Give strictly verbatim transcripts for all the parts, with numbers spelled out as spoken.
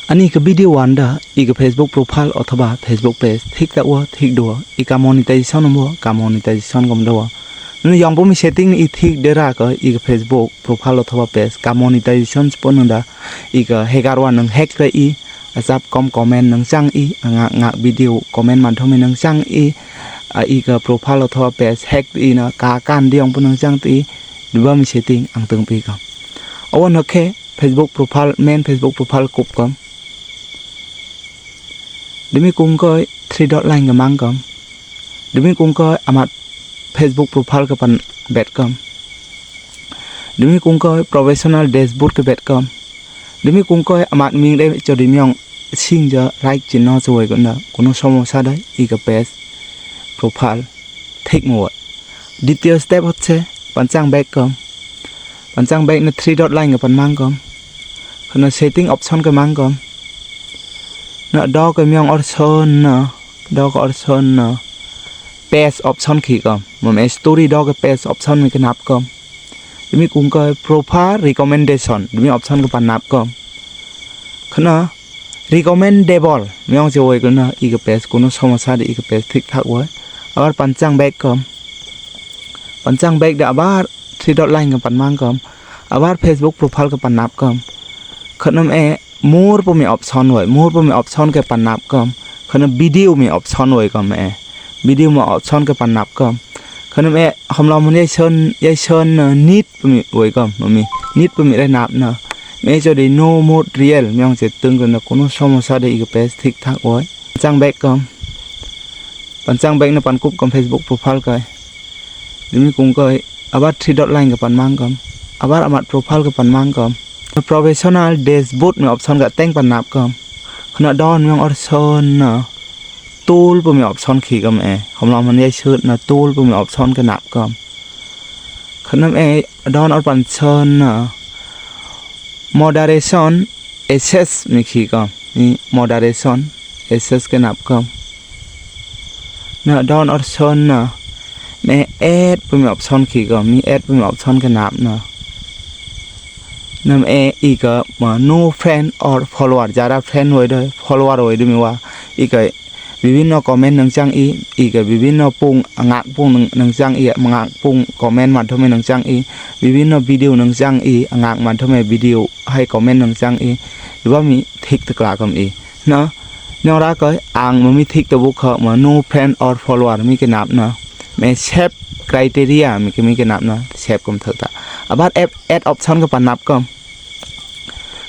Ani ika video wanda, ika Facebook profile othoba Facebook page thik ta wo, thik do, ika monetization mo, ka monetization gom do. Nu yong bumi setting ni i thik de ra ka ika Facebook profile othoba page ka monetization sponda, ika hacker wa nang hack re i, asap kom comment nang chang i, ngak ngak video comment madhome nang chang i, a ika profile othoba page hack i na ka kan di yong pu nang chang ti, duba mi setting ang tung pi ka. Awan hakhe Facebook profile, main Facebook profile kup kam. Demi kungkoi three dot line ke mang kam. Demi kungkoi amat Facebook profile ke pan bet kam. Demi kungkoi professional dashboard ke bet kam. Demi kungkoi amat ming de cho demi ong sing ja right chin no so wai kunda. Kono somosa dai i ke page profile thik mo wai. Ditiyo step hocche panchang back kam. Panchang back na three dot line ke pan mang kam. Kono setting option ke mang kam. Na do ke myong or son na, do ke or son na. Page option khi kam. Mom e story do ke page option mi ke nap kam. Demi kungkoi profile recommendation. Demi option ke pan nap kam. Khana recommendable. Myong je woi kono i ke page kono somosa de i ke page thik thak woi. Abar panchang back kam. Panchang back de abar three dot line ke pan mang kam. Abar Facebook profile ke pan nap kam. Khanam e more pumi option woi. More pumi option ke pan nap kam. Khana video mi option woi kam e. Video mi option ke pan nap kam. Khanam e hamla mun yai son, yai son, uh, need pumi woi kam, mami. Need pumi re nap na. Me cho de no more real. Myong je tung kono somosa de i ke page thik thak woi. Panchang back kam. Panchang back na pan kup kam Facebook profile kai. Demi kungkoi abar three dot line ke pan mang kam. Abar amat profile ke pan mang kam. Professional dashboard mi option ke teng pan nap kam. Khana don myong or son na tool pumi option khi kam e. Hamla man yai sut na tool pumi option ke nap kam. Khanam e don or pan son na moderation access mi khi kam. Mi moderation access ke nap kam. Na don or son na me add pumi option khi kam. Mi add pumi option ke nap na. Nam e i ka ma no friend or follower. Jara friend woi de follower woi de mi wa. I ka bibinno comment nang chang i, i ka bibinno pung ngak pung nang, nang chang i, ngak pung comment madhome nang chang i, bibinno video nang chang i, ngak madhome video hai comment nang chang i, duba mi thik thik la kam i. Na, nyong ra kai ang mami thik to bu kha ma no friend or follower mi ke nap na. Me save criteria mi ke, mi ke nap na, save kam thak ta. Abar app add option ke pan nap kam.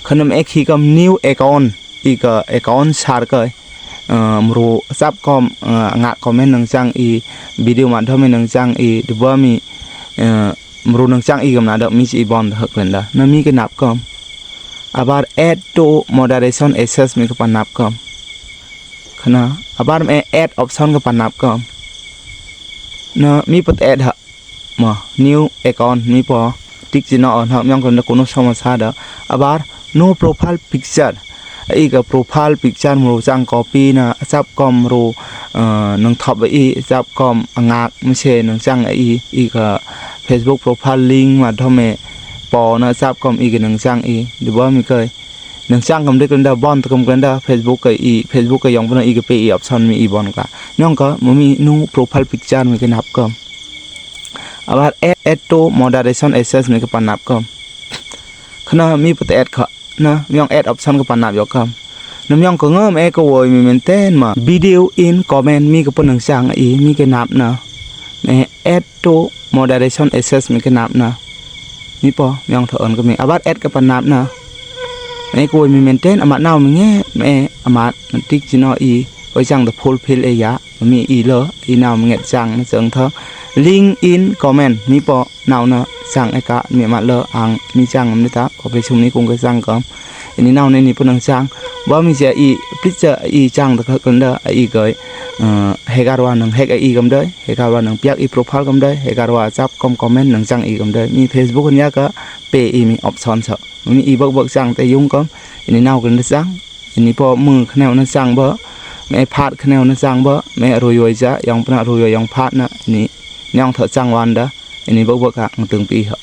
Khanam e khi kam new account. I ka account sar kai, eh, mru sap kom, eh, ngak comment nang chang i, video madhome nang chang i, duba mi, eh, mru nang chang i kam na da mi chi i bon hak lenda. Na mi ke nap kam. Abar add to moderation access mi ke pan nap kam. Khana, abar me add option ke pan nap kam. Na mi pat add ha. Ma, new account mi po tik chino on ha, myong kono somosa da. Abar no profile picture. I ka profile picture mru chang copy na sap kom ru, eh, nang thop i sap kom ngak mi se nang chang i, i ka Facebook profile link madhome po na sap kom i ka nang chang i. Duba mi kai nang chang kam de kenda bon kam kenda Facebook ka i, Facebook ka yong puna i ka pe i option mi i bon ka. Nyong ka mami no profile picture mi ke nap kam. Abar add, add to moderation access mi ke pan nap kam. Khana mi pat add kha. Na, myong add option ke pan nap yok kam. Na myong ko ngam e ko woi mi maintain ma. Video in comment mi ke pun nang chang i mi ke nap na. Me add to moderation access mi ke nap na. Mi po myong tho on ke mi. Abar add ke pan nap na. Me ko woi mi maintain amat nau mi nge me amat tik chino i. Oi chang the fulfill e ya. Mi i lo, i nau mi nget chang na chang tho. Link in comment, mi po nau na chang e ka, mi ma lo ang mi chang mi ta, ko pe sum ni kung ke chang kam. Ini nau ne ni pu nang chang. Ba mi ja i, please ja i chang da ka kunda i goi. Eh, hacker wa nang hack i kam dai, hacker wa nang piak i profile kam dai, hacker wa chap kom comment nang chang i kam dai. Mi Facebook nya ka pe i mi option sa. Mi i bak bak chang te yung kam. Ini nau kunda chang. Ini po mung khneo na chang ba, me phat khneo na chang ba, me ruyoi ja, yong puna ruyoi yong phat na, ini nyong tho chang wanda, ini bok bok ka ngtung pi ho.